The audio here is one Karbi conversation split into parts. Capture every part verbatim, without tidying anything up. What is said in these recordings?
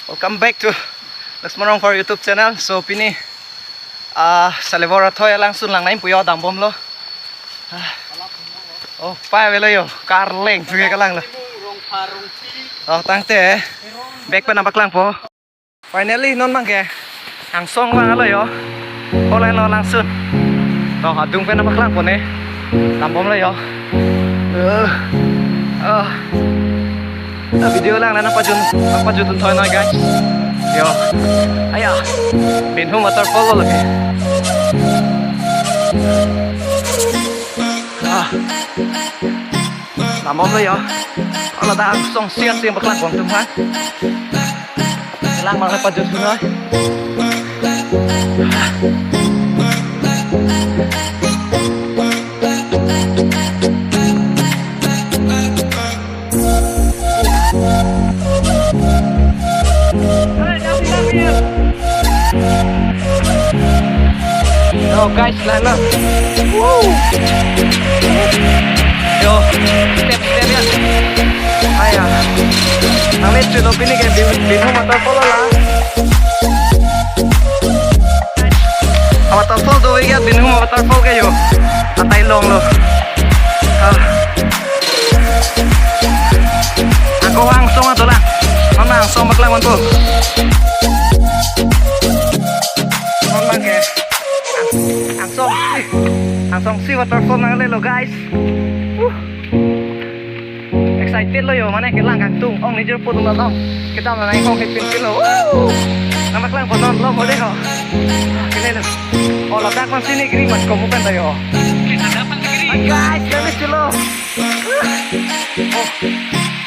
Welcome back to Laxman Rongphar YouTube channel. So pini ah Salivor athoi alangsun lang nangji pu yo, dambomlo. Ah. Oh, pai avelo yo, karleng puke kalanglo. Oh, tangte bag pen nangpaklangpo. Finally non abangke angsong vanglo yo. Hala lo alangsun. To adung pen nangpaklangpo ne. Dambomlo yo. Eh. Ah. Na video lang nangpajut, nangpajut thoi noi guys. Yo. Aya. Binhum waterfall lo lagi. Ah. Dambomlo yo. Hala ta angsong sian sian paklangpo atum ha. Lang mang nangpajut thoi noi. Yo guys, lalo. Woo. Yo, step step ya. Aya. Nangle chelo pini ke Bin-, Binhum waterfall la. Waterfall do ya, Binhum waterfall ke yo. Atai longlo. Ah. Ako angsong adolang. Mama angsong paklangpo. Mama ke. Angsong si. Angsong si waterfall nanglelo guys. Woo. Excited lo yo, mane kelang kangtung, ong nijor pudum lo tong. Kita mana ikong hit pin pin lo. Woo! Nangpaklangpo non lo mode ho. Kelelo. Oh, ladak man sini giri mas komu kan tayo. Guys, kami chulo. Oh,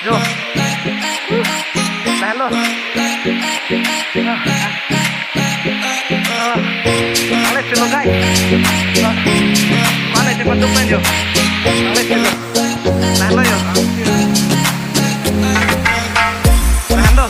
yo. Lahenlo. Ah, ale chulo guys. Ah, ale cepat tupen yo. Ale chulo. Lahenlo yo. Lahenlo.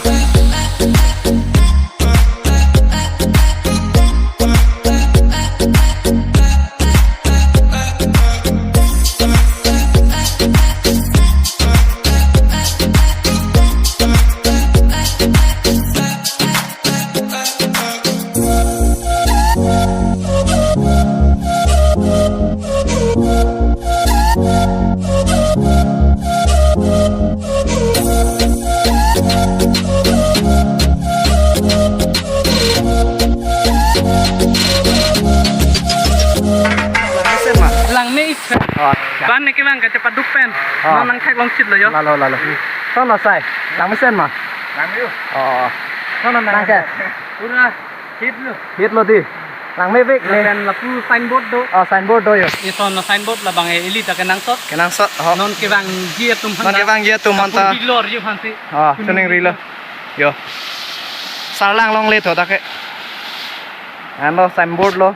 Langmesen ma? Langme iphen. Oh, acha. Ban ne kevang kachepaduk pen. Oh. Non nangthek longchit lo yo. Lalo, lalo. Ton asai. Langmesen ma? Langme yo. Oh. Ton nang nangke. Pura hit lo. Hit lo di. Langmevek ne. Lapen lapu signboard do. Oh, signboard do yo. Ison signboard labang e ili ta kenangsot. Kenangsot. Oh. Non kevangji atum aphan. Non kevangji atum aphan ta. Kapu di lor yo aphan si. Oh, chuning rilo. Yo. Sarlang longle tho ta ke. Ano signboard lo.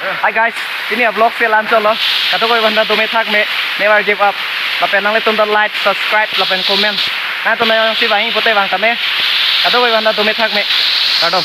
Hi guys, pini a-vlog si la-anchot lo. Kadokave aphan ta dome thakme, never give up. Lapen nanglitum ta like, subscribe, lapen comment. Nangtum nangsi vangji pute vang tame. Kadokave aphan ta dome thakme. Kardom.